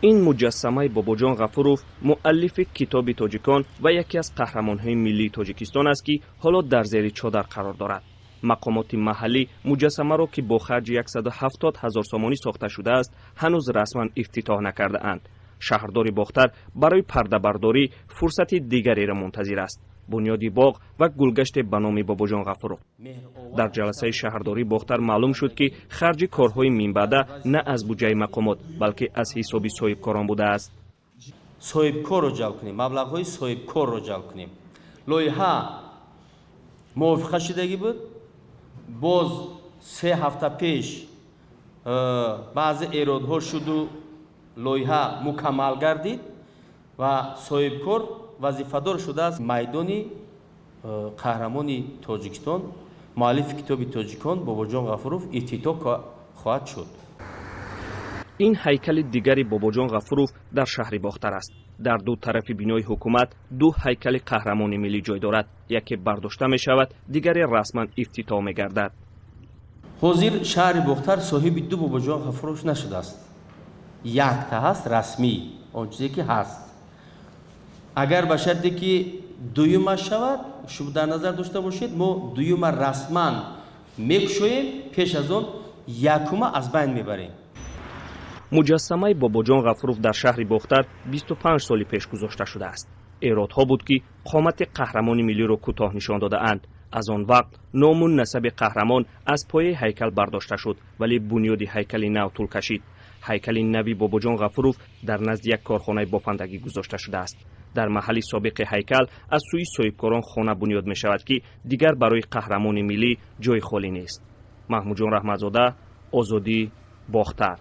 Ин муҷассамаи Бобоҷон Ғафуров, муаллифи Китоби тоҷикон ва яке аз қаҳрамонҳои миллии Тоҷикистон аст, ки ҳоло дар зери чодар қарор дорад. Мақомоти маҳаллӣ муҷассамаро, ки бо харҷи 170 ҳазор сомонӣ сохта шудааст, ҳанӯз расман ифтитоҳ накардаанд. Шаҳрдори Бохтар барои пардабардорӣ фурсати дигареро мунтазир аст: бунёди боғ ва гулгаште ба номи Бобоҷон Ғафуров. Дар ҷаласаи шаҳрдории Бохтар маълум шуд, ки харҷи корҳои минбаъда на аз буҷаи мақомот, балки аз ҳисоби соҳибкорон будааст. Соҳибкорро ҷалб кунем, маблағҳои соҳибкорро ҷалб кунем. Лоиҳа мувофиқа шудагӣ буд. Боз 3 ҳафта пеш баъзе эродҳо шуду лоиҳа мукаммал гардид ва соҳибкор вазифадор шудааст, майдони қаҳрамони Тоҷикистон, муаллифи Китоби тоҷикон Бобоҷон Ғафуров ифтитоҳ хоҳад шуд. Ин ҳайкали дигари Бобоҷон Ғафуров дар шаҳри Бохтар аст. Дар ду тарафи бинои ҳукумат ду ҳайкали қаҳрамони миллӣ ҷой дорад. Яке бардошта мешавад, дигаре расман ифтитоҳ мегардад. Ҳозир шаҳри Бохтар соҳиби ду Бобоҷон Ғафуров нашудааст. Якта ҳаст расмӣ, он чизе ки ҳаст. Агар ба шарте ки дуюма шавад, шумо дар назар дошта бошед, мо дуюма расман мекушоем, пеш аз он якума аз байн мебарем. Муҷассамаи Бобоҷон Ғафуров дар шаҳри Бохтар 25 соли пеш гузошта шудааст. Эродҳо буд, ки қомати қаҳрамони миллиро кӯтоҳ нишон додаанд. Аз он вақт ному насаби қаҳрамон аз пояи ҳайкал бардошта шуд, вале бунёди ҳайкали нав тӯл кашид. Ҳайкали нави Бобоҷон Ғафуров дар назди як корхонаи бофандагӣ гузошта шудааст. Дар маҳалли собиқи ҳайкал аз сӯи соҳибкорон хона бунёд мешавад, ки дигар барои қаҳрамони миллӣ ҷои холӣ нест. Маҳмудҷон Раҳматзода, Озодӣ, Бохтар.